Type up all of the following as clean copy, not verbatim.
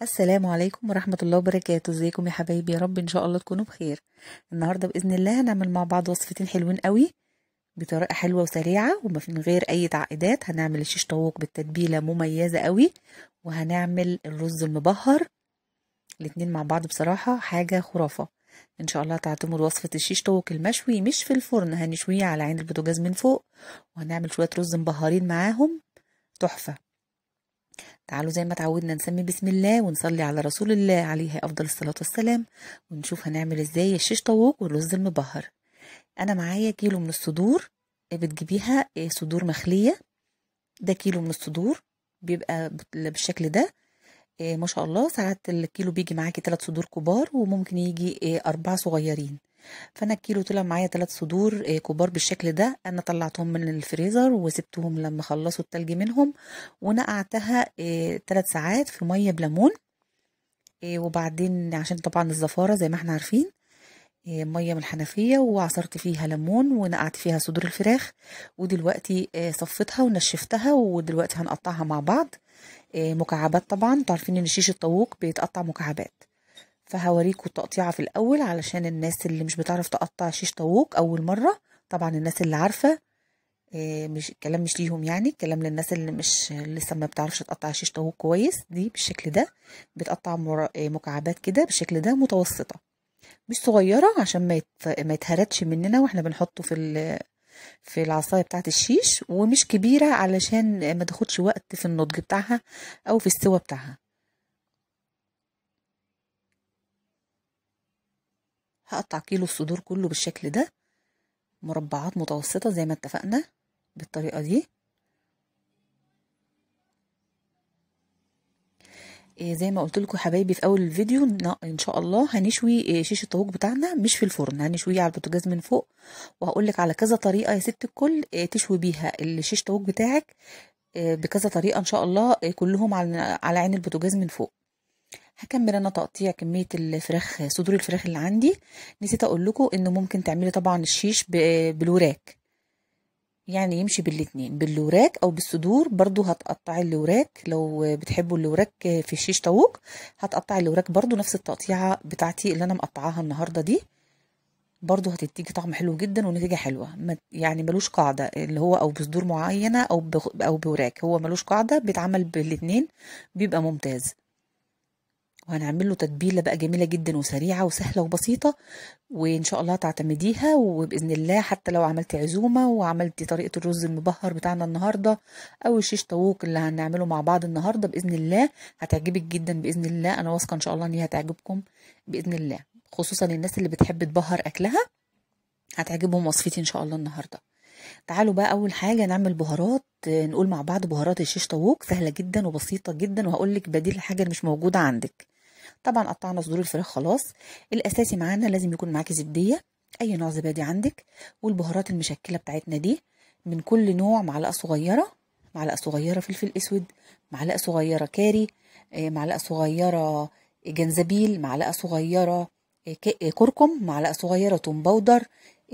السلام عليكم ورحمة الله وبركاته. ازيكم يا حبايبي؟ يا رب ان شاء الله تكونوا بخير. النهاردة بإذن الله هنعمل مع بعض وصفتين حلوين قوي بطريقة حلوة وسريعة وما من غير اي تعقيدات. هنعمل الشيش طاووق بالتتبيلة مميزة قوي، وهنعمل الرز المبهر، الاتنين مع بعض بصراحة حاجة خرافة. ان شاء الله تعتمد وصفة الشيش طاووق المشوي مش في الفرن، هنشويه على عين البوتاجاز من فوق، وهنعمل شوية رز مبهرين معاهم تحفة. تعالوا زي ما تعودنا نسمي بسم الله ونصلي على رسول الله عليه افضل الصلاة والسلام، ونشوف هنعمل ازاي الشيش طاووق والرز المبهر. انا معايا كيلو من الصدور، بتجيبيها صدور مخلية، ده كيلو من الصدور بيبقى بالشكل ده ما شاء الله. ساعات الكيلو بيجي معاكي 3 صدور كبار، وممكن يجي 4 صغيرين. فانا الكيلو طلع معايا 3 صدور كبار بالشكل ده. انا طلعتهم من الفريزر وسبتهم لما خلصوا التلج منهم، ونقعتها 3 ساعات في مية بليمون، وبعدين عشان طبعا الزفاره زي ما احنا عارفين، مية من الحنفية، وعصرت فيها ليمون ونقعت فيها صدور الفراخ. ودلوقتي صفيتها ونشفتها، ودلوقتي هنقطعها مع بعض مكعبات. طبعا انتوا عارفين ان شيش الطاووق بيتقطع مكعبات، فهوريكم التقطيعه في الاول علشان الناس اللي مش بتعرف تقطع شيش طاووق اول مرة. طبعا الناس اللي عارفه مش الكلام مش ليهم، يعني الكلام للناس اللي مش لسه ما بتعرفش تقطع شيش طاووق كويس. دي بالشكل ده بتقطع مكعبات كده بالشكل ده، متوسطه مش صغيرة عشان ما يتهردش مننا واحنا بنحطه في العصاية بتاعه الشيش، ومش كبيرة علشان ما تاخدش وقت في النضج بتاعها او في السوى بتاعها. هقطع كيلو الصدور كله بالشكل ده مربعات متوسطة زي ما اتفقنا بالطريقة دي. زي ما قلت لكم حبايبي في اول الفيديو، ان شاء الله هنشوي شيش الطاووق بتاعنا مش في الفرن، هنشويه على البوتاجاز من فوق. وهقول لك على كذا طريقة يا ست الكل تشوي بيها الشيش طاووق بتاعك بكذا طريقة ان شاء الله، كلهم على عين البوتاجاز من فوق. هكمل انا تقطيع كمية الفراخ، صدور الفراخ اللي عندي. نسيت اقول لكم انه ممكن تعملي طبعا الشيش بالوراك، يعني يمشي بالاتنين، بالوراك او بالصدور. برضو هتقطعي الوراك لو بتحبوا الوراك في الشيش طاووق، هتقطعي الوراك برضو نفس التقطيعه بتاعتي اللي انا مقطعاها النهارده دي، برضو هتديكي طعم حلو جدا ونتيجة حلوة. يعني ملوش قاعدة اللي هو او بصدور معينة او بوراك، هو ملوش قاعدة، بيتعمل بالاتنين بيبقى ممتاز. وهنعمل له تتبيله بقى جميلة جدا وسريعة وسهلة وبسيطة، وان شاء الله تعتمديها. وباذن الله حتى لو عملتي عزومة وعملتي طريقه الرز المبهر بتاعنا النهارده او الشيش طاووق اللي هنعمله مع بعض النهارده، باذن الله هتعجبك جدا باذن الله. انا واثقة ان شاء الله ان هي هتعجبكم باذن الله، خصوصا الناس اللي بتحب تبهر اكلها هتعجبهم وصفتي ان شاء الله النهارده. تعالوا بقى اول حاجة نعمل بهارات، نقول مع بعض بهارات الشيش طاووق سهلة جدا وبسيطة جدا، وهقول لك بديل الحاجة اللي مش موجودة عندك. طبعا قطعنا صدور الفراخ خلاص. الاساسي معانا لازم يكون معاكي زبديه، اي نوع زبادي عندك، والبهارات المشكلة بتاعتنا دي من كل نوع معلقه صغيرة، معلقه صغيرة فلفل اسود، معلقه صغيرة كاري، معلقه صغيرة جنزبيل، معلقه صغيرة كركم، معلقه صغيرة توم powder،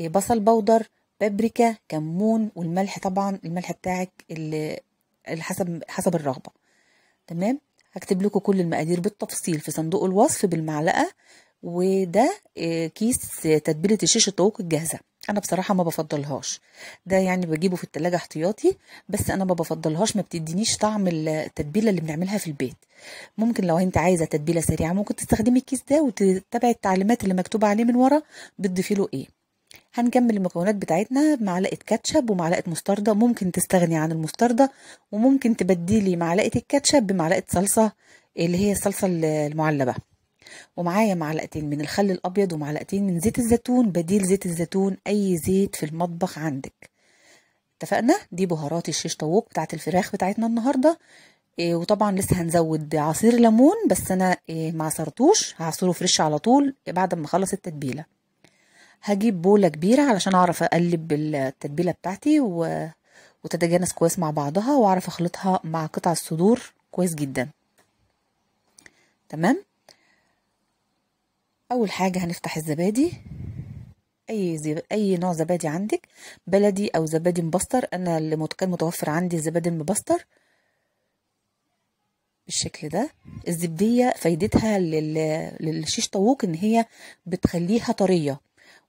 بصل powder، بابريكا، كمون، والملح. طبعا الملح بتاعك اللي حسب الرغبة. تمام، هكتب لكم كل المقادير بالتفصيل في صندوق الوصف بالمعلقه. وده كيس تتبيله الشيش الطاووق الجاهزة، انا بصراحة ما بفضلهاش، ده يعني بجيبه في التلاجة احتياطي، بس انا ما بفضلهاش، ما بتدينيش طعم التتبيله اللي بنعملها في البيت. ممكن لو انت عايزه تتبيله سريعة ممكن تستخدمي الكيس ده وتتبعي التعليمات اللي مكتوبة عليه من ورا بتضيفي له ايه. هنكمل المكونات بتاعتنا، معلقه كاتشب ومعلقة مستردة. ممكن تستغني عن المستردة، وممكن تبدلي معلقه الكاتشب بمعلقه صلصه اللي هي الصلصه المعلبه. ومعايا معلقتين من الخل الابيض ومعلقتين من زيت الزيتون، بديل زيت الزيتون اي زيت في المطبخ عندك. اتفقنا؟ دي بهارات الشيش طاووق بتاعت الفراخ بتاعتنا النهارده. وطبعا لسه هنزود عصير ليمون، بس انا ما عصرتوش، هعصره fresh على طول بعد ما اخلص التتبيله. هجيب بولة كبيرة علشان اعرف اقلب التتبيلة بتاعتي وتتجانس كويس مع بعضها، واعرف اخلطها مع قطع الصدور كويس جدا. تمام، اول حاجة هنفتح الزبادي، اي نوع زبادي عندك، بلدي او زبادي مبستر. انا اللي كان متوفر عندي الزبادي المبستر. بالشكل ده. الزبدية فايدتها للشيش طاووق ان هي بتخليها طرية،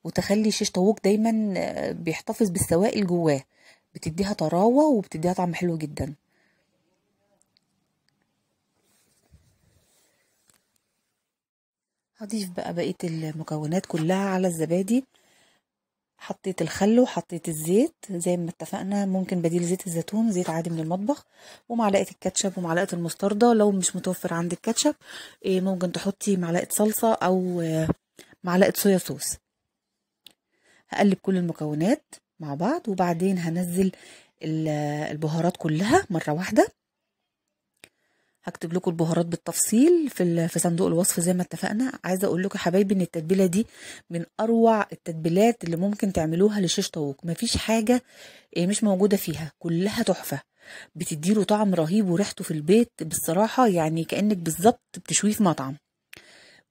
وتخلي الشيش طاووق دايما بيحتفظ بالسوائل جواه، بتديها طراوة وبتديها طعم حلو جدا. هضيف بقى بقية المكونات كلها على الزبادي. حطيت الخل وحطيت الزيت زي ما اتفقنا، ممكن بديل زيت الزيتون زيت عادي من المطبخ، ومعلقة الكاتشب ومعلقة المستردة. لو مش متوفر عندك كاتشب ممكن تحطي معلقة صلصة او معلقة صويا صوص. هقلب كل المكونات مع بعض، وبعدين هنزل البهارات كلها مرة واحدة. هكتب لكم البهارات بالتفصيل في صندوق الوصف زي ما اتفقنا. عايزه اقول لكم يا حبايبي ان التتبيله دي من اروع التتبيلات اللي ممكن تعملوها لشيش طاووق، مفيش حاجة مش موجودة فيها، كلها تحفة، بتديله طعم رهيب وريحته في البيت بالصراحه يعني كانك بالظبط بتشويه في مطعم.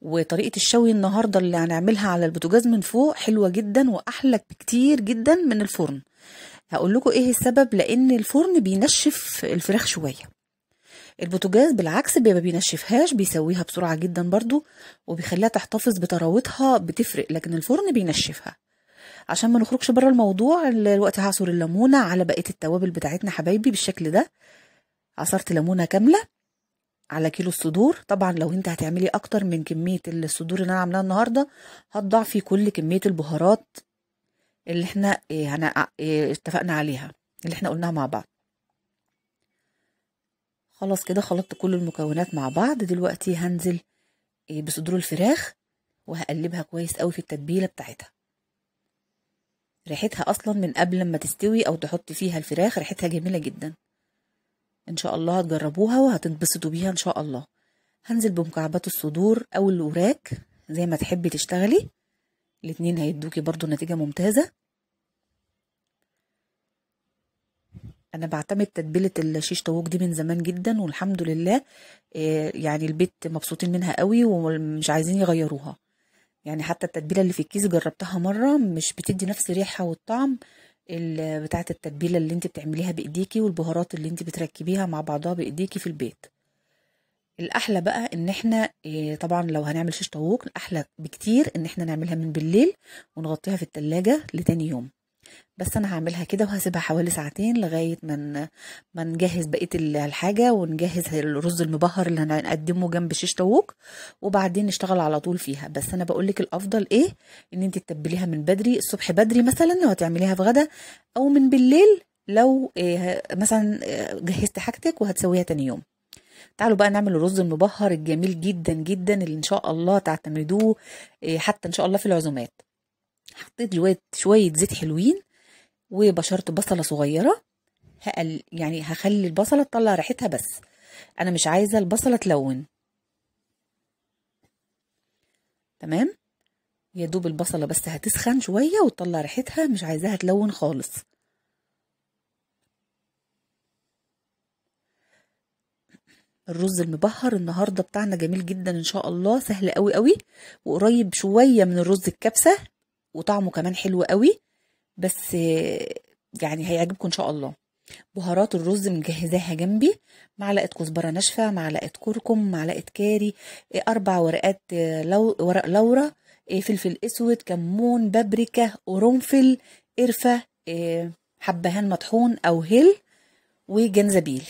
وطريقه الشوي النهارده اللي هنعملها على البوتاجاز من فوق حلوة جدا واحلى بكتير جدا من الفرن. هقول لكم ايه السبب، لان الفرن بينشف الفراخ شوية، البوتاجاز بالعكس بيبقى بينشفهاش، بيسويها بسرعة جدا برضو وبيخليها تحتفظ بطراوتها، بتفرق، لكن الفرن بينشفها. عشان ما نخرجش بره الموضوع الوقت هعصر الليمونه على بقية التوابل بتاعتنا حبايبي بالشكل ده. عصرت ليمونه كاملة على كيلو الصدور. طبعا لو انت هتعملي اكتر من كمية الصدور اللي انا عاملاها النهارده هتضاعفي كل كمية البهارات اللي احنا اتفقنا عليها، اللي احنا قلناها مع بعض. خلاص كده خلطت كل المكونات مع بعض. دلوقتي هنزل بصدور الفراخ وهقلبها كويس قوي في التتبيله بتاعتها. ريحتها اصلا من قبل ما تستوي او تحطي فيها الفراخ ريحتها جميلة جدا. ان شاء الله هتجربوها وهتنبسطوا بيها ان شاء الله. هنزل بمكعبات الصدور او الوراك زي ما تحبي تشتغلي، الاتنين هيدوكي برضو نتيجة ممتازة. انا بعتمد تتبيله الشيش طاووق دي من زمان جدا والحمد لله، يعني البيت مبسوطين منها قوي ومش عايزين يغيروها. يعني حتى التتبيله اللي في الكيس جربتها مرة مش بتدي نفس الريحة والطعم بتاعه التتبيله اللي انت بتعمليها بايديكي والبهارات اللي انت بتركبيها مع بعضها بايديكي في البيت. الاحلى بقى ان احنا طبعا لو هنعمل شيش طاووق الاحلى بكتير ان احنا نعملها من بالليل ونغطيها في التلاجة لتاني يوم. بس انا هعملها كده وهسيبها حوالي ساعتين لغاية ما نجهز بقية الحاجة ونجهز الرز المبهر اللي هنقدمه جنب شيش طاووق، وبعدين نشتغل على طول فيها. بس انا بقولك الافضل ايه، ان انت تتبليها من بدري، الصبح بدري مثلا لو هتعمليها في غدا، او من بالليل لو إيه مثلا جهزت حاجتك وهتسويها تاني يوم. تعالوا بقى نعمل الرز المبهر الجميل جدا جدا اللي ان شاء الله تعتمدوه حتى ان شاء الله في العزومات. حطيت شوية زيت حلوين وبشرت بصله صغيرة، يعني هخلي البصله تطلع ريحتها بس، انا مش عايزه البصله تلون. تمام، يا دوب البصله بس هتسخن شوية وتطلع ريحتها، مش عايزاها تلون خالص. الرز المبهر النهارده بتاعنا جميل جدا ان شاء الله، سهل قوي قوي وقريب شوية من الرز الكبسه وطعمه كمان حلو قوي، بس يعني هيعجبكم ان شاء الله. بهارات الرز مجهزاها جنبي، معلقه كزبره ناشفة، معلقه كركم، معلقه كاري، 4 ورقات ورق لورا، فلفل اسود، كمون، بابريكا، قرنفل، قرفه، حبهان مطحون او هيل، وجنزبيل.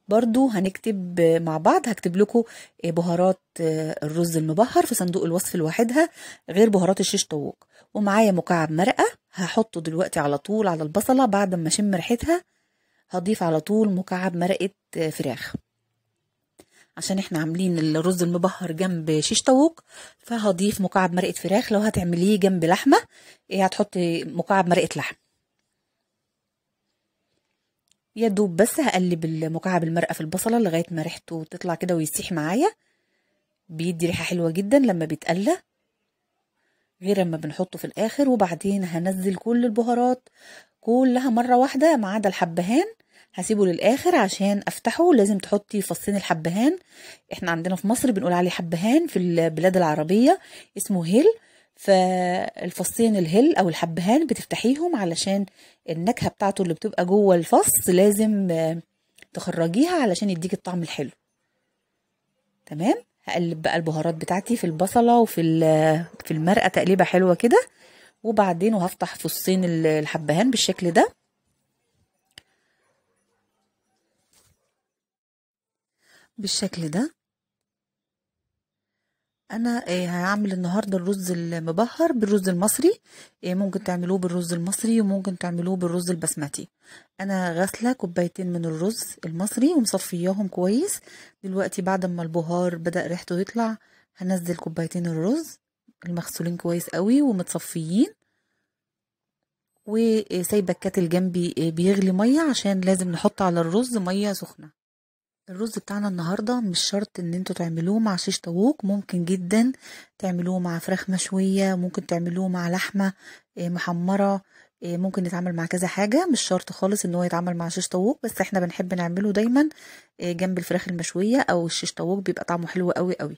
برضو هنكتب مع بعض، هكتب لكم بهارات الرز المبهر في صندوق الوصف لوحدها غير بهارات الشيش طاووق. ومعايا مكعب مرقه هحطه دلوقتي على طول على البصله، بعد ما اشم ريحتها هضيف على طول مكعب مرقه فراخ. عشان احنا عاملين الرز المبهر جنب شيش طاووق فهضيف مكعب مرقه فراخ. لو هتعمليه جنب لحمه هتحطي مكعب مرقه لحم. يا دوب بس هقلب المكعب المرقه في البصله لغاية ما ريحته تطلع كده ويسيح معايا، بيدي ريحه حلوة جدا لما بيتقلى غير لما بنحطه في الاخر. وبعدين هنزل كل البهارات كلها مرة واحدة ما عدا الحبهان، هسيبه للاخر عشان افتحه. لازم تحطي فصين الحبهان، احنا عندنا في مصر بنقول عليه حبهان، في البلاد العربية اسمه هيل. فالفصين الهيل او الحبهان بتفتحيهم علشان النكهة بتاعته اللي بتبقى جوه الفص لازم تخرجيها علشان يديك الطعم الحلو. تمام. هقلب بقى البهارات بتاعتي في البصله وفي في المرقه تقليبه حلوة كده، وبعدين وهفتح فصين الحبهان بالشكل ده. بالشكل ده. انا هعمل النهارده الرز المبهر بالرز المصري، ممكن تعملوه بالرز المصري وممكن تعملوه بالرز البسمتي. انا غاسله كوبايتين من الرز المصري ومصفياهم كويس. دلوقتي بعد ما البهار بدأ ريحته يطلع هنزل كوبايتين الرز المغسولين كويس قوي ومتصفيين، وسايبه الكاتل جنبي بيغلي مية عشان لازم نحط على الرز مية سخنة. الرز بتاعنا النهارده مش شرط ان انتوا تعملوه مع شيش طاووق، ممكن جدا تعملوه مع فراخ مشوية، ممكن تعملوه مع لحمه محمرة، ممكن يتعمل مع كذا حاجة، مش شرط خالص ان هو يتعمل مع شيش طاووق، بس احنا بنحب نعمله دايما جنب الفراخ المشويه او الشيش طاووق، بيبقى طعمه حلو قوي قوي.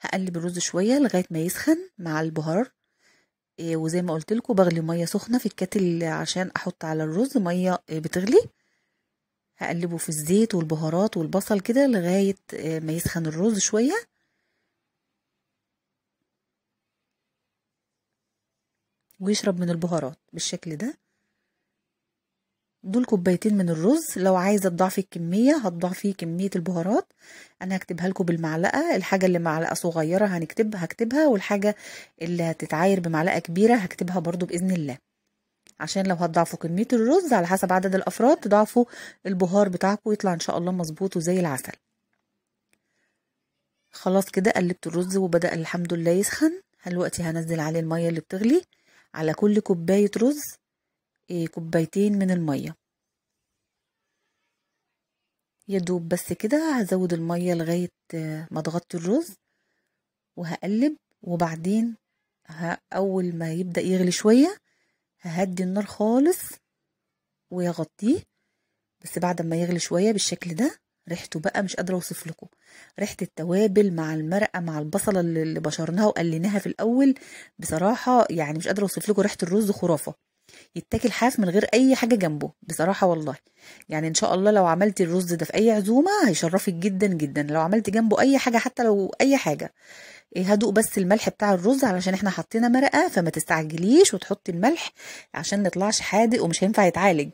هقلب الرز شوية لغاية ما يسخن مع البهار، وزي ما قلت لكم بغلي مية سخنة في الكاتل عشان احط على الرز مية بتغلي. هقلبه في الزيت والبهارات والبصل كده لغاية ما يسخن الرز شوية. ويشرب من البهارات بالشكل ده. دول كوبايتين من الرز، لو عايزة تضعفي الكمية هتضعفي كمية البهارات، انا هكتبها لكم بالمعلقة، الحاجة اللي معلقة صغيرة هكتبها، والحاجة اللي هتتعاير بمعلقة كبيرة هكتبها برضو بإذن الله، عشان لو هتضعفوا كمية الرز على حسب عدد الأفراد تضعفوا البهار بتاعكم يطلع إن شاء الله مظبوط وزي العسل. خلاص كده قلبت الرز وبدأ الحمد لله يسخن. دلوقتي هنزل عليه المية اللي بتغلي، على كل كوباية رز كوبايتين من المية يدوب بس كده. هزود المية لغاية ما تغطي الرز وهقلب، وبعدين أول ما يبدأ يغلي شوية ههدي النار خالص ويغطيه، بس بعد ما يغلي شوية بالشكل ده. ريحته بقى مش قادرة اوصف لكم، ريحه التوابل مع المرقه مع البصله اللي بشرناها وقليناها في الاول، بصراحة يعني مش قادرة اوصف لكم ريحه الرز، خرافه، يتاكل حاف من غير اي حاجة جنبه بصراحة والله. يعني ان شاء الله لو عملتي الرز ده في اي عزومة هيشرفك جدا جدا، لو عملتي جنبه اي حاجة، حتى لو اي حاجة. هدوق بس الملح بتاع الرز علشان احنا حطينا مرقه، فما تستعجليش وتحطي الملح عشان نطلعش حادق ومش هينفع يتعالج.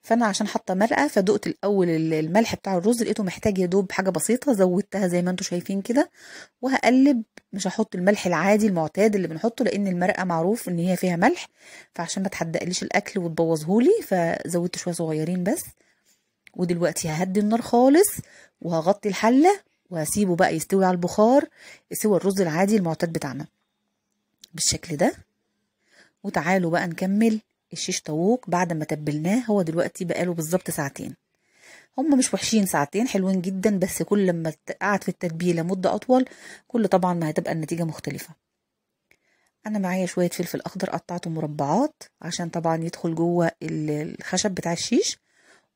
فانا عشان حاطه مرقه فدقت الاول الملح بتاع الرز، لقيته محتاج يدوب حاجة بسيطة، زودتها زي ما انتم شايفين كده. وهقلب، مش هحط الملح العادي المعتاد اللي بنحطه لان المرقه معروف ان هي فيها ملح، فعشان ما تحدقليش الاكل وتبوظهولي فزودت شوية صغيرين بس. ودلوقتي ههدي النار خالص وهغطي الحلة وهسيبه بقى يستوي على البخار، سوى الرز العادي المعتاد بتاعنا بالشكل ده. وتعالوا بقى نكمل الشيش طاووق بعد ما تبلناه. هو دلوقتي بقاله بالظبط ساعتين، هم مش وحشين، ساعتين حلوين جدا، بس كل لما قعد في التتبيله مده اطول كل طبعا ما هتبقى النتيجة مختلفة. انا معايا شوية فلفل اخضر قطعته مربعات عشان طبعا يدخل جوه الخشب بتاع الشيش،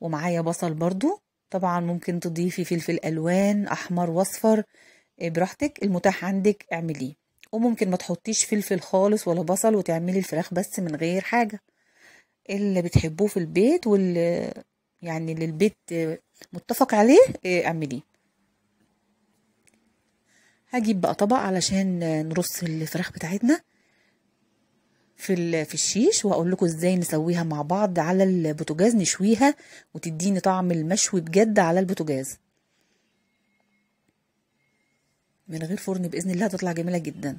ومعايا بصل برضو، طبعا ممكن تضيفي فلفل الوان احمر واصفر براحتك، المتاح عندك اعمليه، وممكن ما تحطيش فلفل خالص ولا بصل وتعملي الفراخ بس من غير حاجة، اللي بتحبوه في البيت واللي يعني اللي البيت متفق عليه اعمليه. هجيب بقى طبق علشان نرص الفراخ بتاعتنا في الشيش، وهقول لكم ازاي نسويها مع بعض على البوتاجاز، نشويها وتديني طعم المشوي بجد على البوتاجاز من غير فرن باذن الله، هتطلع جميلة جدا.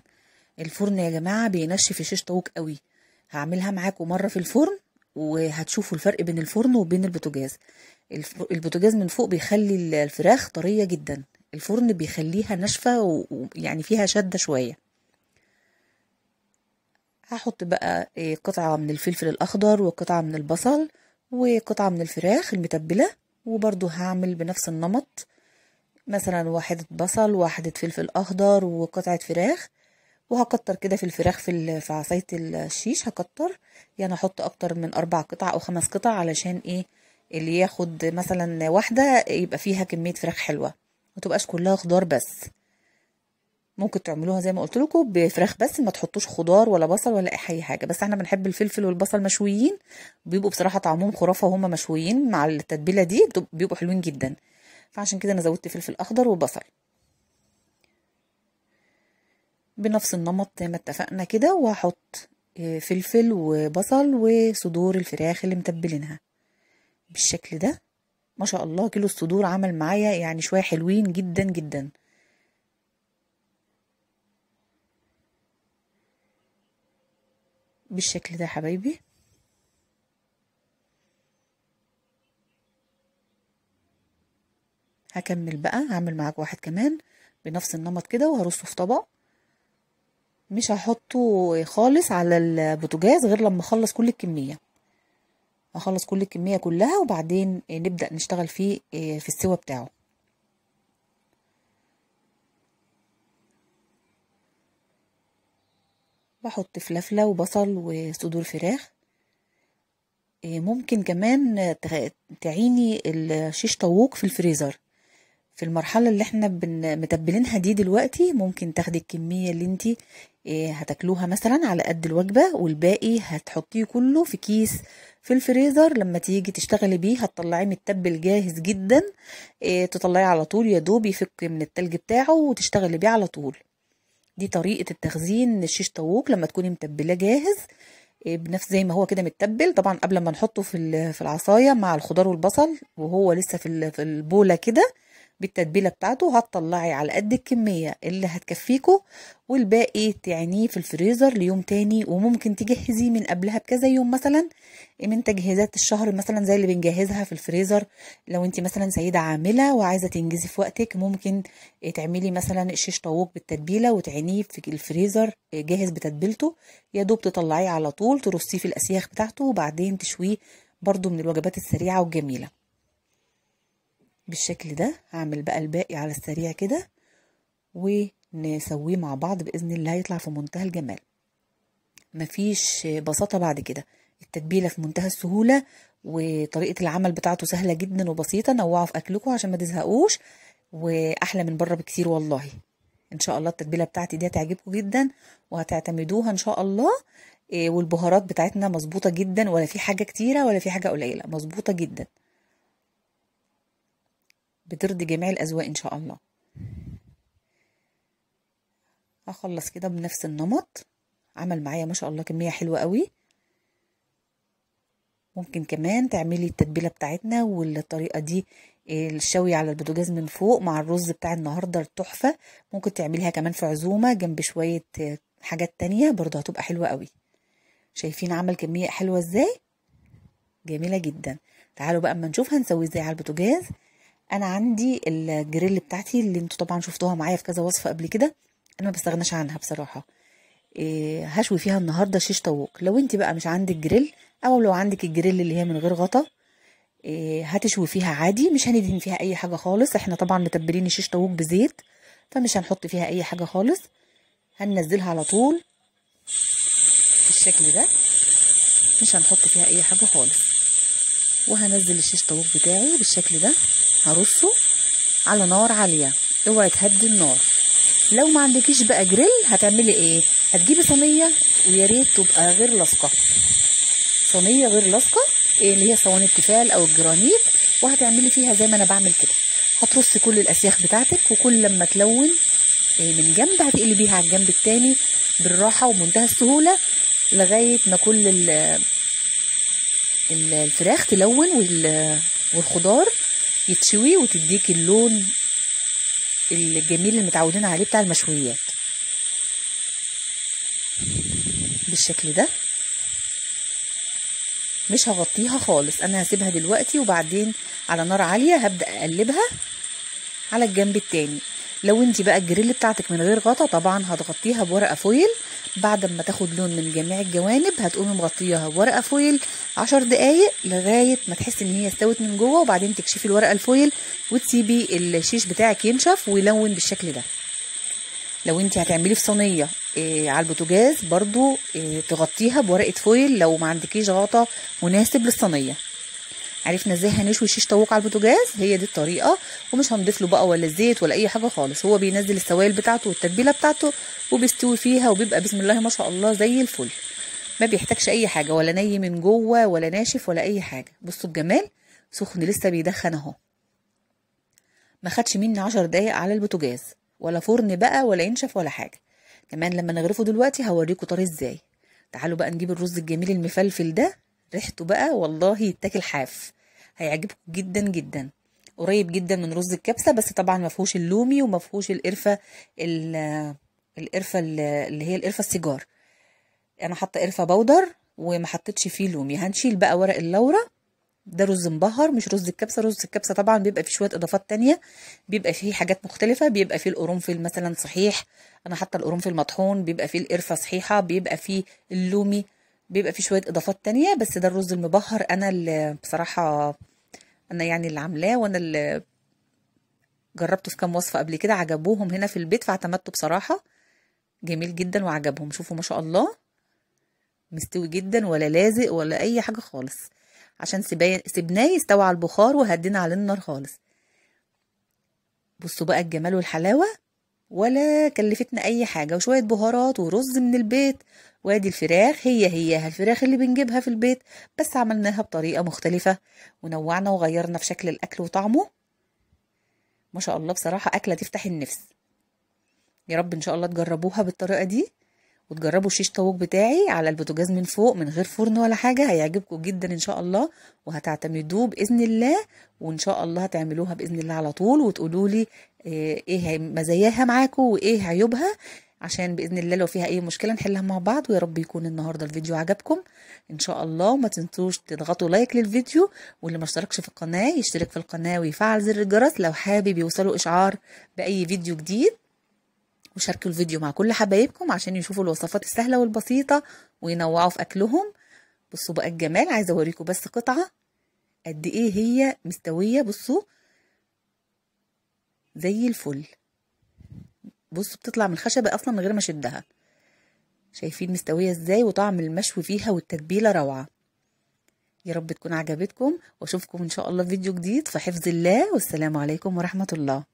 الفرن يا جماعة بينشف الشيش طاووق قوي، هعملها معاكم مرة في الفرن وهتشوفوا الفرق بين الفرن وبين البوتاجاز. البوتاجاز من فوق بيخلي الفراخ طرية جدا، الفرن بيخليها ناشفة ويعني فيها شده شوية. هحط بقى قطعه من الفلفل الاخضر وقطعه من البصل وقطعه من الفراخ المتبله، وبرده هعمل بنفس النمط، مثلا واحدة بصل واحدة فلفل اخضر وقطعه فراخ، وهكتر كده في الفراخ في عصاية الشيش، هكتر يعني احط اكتر من 4 قطع او 5 قطع علشان ايه اللي ياخد مثلا واحدة يبقى فيها كمية فراخ حلوة، ما تبقاش كلها خضار بس. ممكن تعملوها زي ما قلت لكم بفراخ بس، ما تحطوش خضار ولا بصل ولا اي حاجة، بس احنا بنحب الفلفل والبصل مشويين، بيبقوا بصراحة طعمهم خرافه وهما مشويين مع التتبيله دي، بيبقوا حلوين جدا، فعشان كده انا زودت فلفل اخضر وبصل. بنفس النمط زي ما اتفقنا كده، وهحط فلفل وبصل وصدور الفراخ اللي متبلينها بالشكل ده. ما شاء الله كيلو الصدور عمل معايا يعني شوية حلوين جدا جدا. بالشكل ده يا حبايبي. هكمل بقى، هعمل معاك واحد كمان بنفس النمط كده، وهرصه في طبق. مش هحطه خالص على البوتاجاز غير لما اخلص كل الكمية، اخلص كل الكمية كلها وبعدين نبدأ نشتغل فيه في السوا بتاعه. بحط فلفلة وبصل وصدور فراخ. ممكن كمان تعيني الشيش طاووق في الفريزر في المرحلة اللي احنا متبلينها دي دلوقتي. ممكن تاخدي الكمية اللي انتي هتاكلوها مثلا على قد الوجبة، والباقي هتحطيه كله في كيس في الفريزر. لما تيجي تشتغلي بيه هتطلعيه متبل جاهز جدا، تطلعيه على طول، يا دوب يفك من التلج بتاعه وتشتغلي بيه على طول. دي طريقة التخزين للشيش طاووق لما تكوني متبلاه جاهز بنفس زي ما هو كده متبل. طبعا قبل ما نحطه في العصاية مع الخضار والبصل وهو لسه في البولة كده بالتتبيله بتاعته، هتطلعي على قد الكمية اللي هتكفيكوا، والباقي تعنيه في الفريزر ليوم تاني. وممكن تجهزيه من قبلها بكذا يوم مثلا، من تجهيزات الشهر مثلا زي اللي بنجهزها في الفريزر. لو انت مثلا سيده عامله وعايزه تنجزي في وقتك، ممكن تعملي مثلا الشيش طاووق بالتتبيله وتعينيه في الفريزر جاهز بتتبيلته، يا دوب تطلعيه على طول ترصيه في الاسياخ بتاعته وبعدين تشويه. برضو من الوجبات السريعة والجميلة بالشكل ده. هعمل بقى الباقي على السريع كده ونسويه مع بعض بإذن الله، هيطلع في منتهى الجمال. مفيش بساطة بعد كده، التتبيلة في منتهى السهولة، وطريقة العمل بتاعته سهلة جدا وبسيطة. نوعوا في أكلكم عشان ما تزهقوش، وأحلى من بره بكتير والله. إن شاء الله التتبيلة بتاعتي دي هتعجبكم جدا وهتعتمدوها إن شاء الله. والبهارات بتاعتنا مظبوطة جدا، ولا في حاجة كتيرة ولا في حاجة قليلة، مظبوطة جدا، بترضي جميع الأذواق إن شاء الله. هخلص كده بنفس النمط. عمل معايا ما شاء الله كمية حلوة قوي. ممكن كمان تعملي التتبيلة بتاعتنا والطريقة دي الشوي على البوتاجاز من فوق مع الرز بتاع النهاردة التحفة. ممكن تعمليها كمان في عزومة جنب شوية حاجات تانية، برضه هتبقى حلوة قوي. شايفين عمل كمية حلوة ازاي؟ جميلة جدا. تعالوا بقى اما نشوف هنسوي ازاي على البوتاجاز. انا عندي الجريل بتاعتي اللي انتوا طبعا شفتوها معايا في كذا وصفه قبل كده، انا ما بستغناش عنها بصراحة. هشوي فيها النهارده شيش طاووق. لو انت بقى مش عندك جريل، او لو عندك الجريل اللي هي من غير غطا، هتشوي فيها عادي، مش هندهن فيها اي حاجة خالص. احنا طبعا متبلين الشيش طاووق بزيت، فمش هنحط فيها اي حاجة خالص. هننزلها على طول بالشكل ده، مش هنحط فيها اي حاجة خالص. وهنزل الشيش طاووق بتاعي بالشكل ده، هرصه على نار عالية، اوعي تهدي النار. لو ما عندكيش بقى جريل هتعملي ايه؟ هتجيبي صينية، ويا ريت تبقى غير لاصقه، صينية غير لاصقه اللي هي صواني التيفال او الجرانيت، وهتعملي فيها زي ما انا بعمل كده. هترصي كل الاسياخ بتاعتك، وكل لما تلون من جنب هتقلبيها على الجنب التاني بالراحة ومنتهى السهولة، لغاية ما كل الفراخ تلون والخضار يتشوي وتديك اللون الجميل اللي متعودين عليه بتاع المشويات بالشكل ده. مش هغطيها خالص، انا هسيبها دلوقتي، وبعدين على نار عالية هبدأ اقلبها على الجنب التاني. لو انت بقى الجريل بتاعتك من غير غطا طبعا هتغطيها بورقة foil، بعد ما تاخد لون من جميع الجوانب هتقومي مغطياها بورقة foil 10 دقايق لغاية ما تحسي ان هي استوت من جوه، وبعدين تكشفي الورقة ال foil وتسيبي الشيش بتاعك ينشف ويلون بالشكل ده. لو انت هتعمليه في صينية على البوتاجاز برضو تغطيها بورقة foil لو ما عندكيش غطا مناسب للصينية. عرفنا ازاي هنشوي شيش طاووق على البوتاجاز، هي دي الطريقة، ومش هنضيف له بقى ولا زيت ولا اي حاجة خالص. هو بينزل السوائل بتاعته والتتبيله بتاعته وبيستوي فيها، وبيبقى بسم الله ما شاء الله زي الفل، ما بيحتاجش اي حاجة، ولا ني من جوه ولا ناشف ولا اي حاجة. بصوا الجمال، سخن لسه بيدخن اهو، ما خدش مني 10 دقايق على البوتاجاز، ولا فرن بقى ولا ينشف ولا حاجة. كمان لما نغرفه دلوقتي هوريكم طري ازاي. تعالوا بقى نجيب الرز الجميل المفلفل ده، ريحته بقى والله يتاكل حاف، هيعجبكم جدا جدا. قريب جدا من رز الكبسه، بس طبعا ما فيهوش اللومي وما فيهوش القرفه، القرفه اللي هي القرفه السيجار. انا حاطه قرفه بودر وما حطيتش فيه لومي. هنشيل بقى ورق اللورة. ده رز مبهر مش رز الكبسه. رز الكبسه طبعا بيبقى فيه شوية اضافات تانية، بيبقى فيه حاجات مختلفة، بيبقى فيه القرنفل مثلا صحيح، انا حاطه القرنفل مطحون، بيبقى فيه القرفه صحيحه، بيبقى فيه اللومي، بيبقى فيه شوية اضافات تانية. بس ده الرز المبهر انا اللي بصراحة انا يعني اللي عاملاه، وانا اللي جربته في كام وصفه قبل كده، عجبوهم هنا في البيت فاعتمدته بصراحة، جميل جدا وعجبهم. شوفوا ما شاء الله مستوي جدا، ولا لازق ولا اي حاجة خالص، عشان سيبناه يستوي على البخار وهدينا على النار خالص. بصوا بقى الجمال والحلاوه، ولا كلفتنا اي حاجة، وشوية بهارات ورز من البيت. وادي الفراخ، هي هي الفراخ اللي بنجيبها في البيت، بس عملناها بطريقة مختلفة ونوعنا وغيرنا في شكل الاكل وطعمه. ما شاء الله بصراحة اكله تفتح النفس. يا رب ان شاء الله تجربوها بالطريقة دي، وتجربوا الشيش طاووق بتاعي على البوتاجاز من فوق من غير فرن ولا حاجة، هيعجبكم جدا ان شاء الله، وهتعتمدوه باذن الله، وان شاء الله هتعملوها باذن الله على طول، وتقولوا لي ايه مزاياها معاكم وايه عيوبها، عشان باذن الله لو فيها اي مشكلة نحلها مع بعض. ويا رب يكون النهارده الفيديو عجبكم ان شاء الله، وما تنسوش تضغطوا like للفيديو، واللي ما اشتركش في القناة يشترك في القناة ويفعل زر الجرس لو حابب يوصلوا اشعار باي فيديو جديد، وشاركوا الفيديو مع كل حبايبكم عشان يشوفوا الوصفات السهلة والبسيطه وينوعوا في اكلهم. بصوا بقى الجمال، عايزه اوريكم بس قطعه قد ايه هي مستوية. بصوا زي الفل، بصوا بتطلع من الخشبة اصلا من غير ما اشدها، شايفين مستوية ازاي، وطعم المشوي فيها والتتبيله روعه. يا رب تكون عجبتكم، واشوفكم ان شاء الله في فيديو جديد. في حفظ الله، والسلام عليكم ورحمة الله.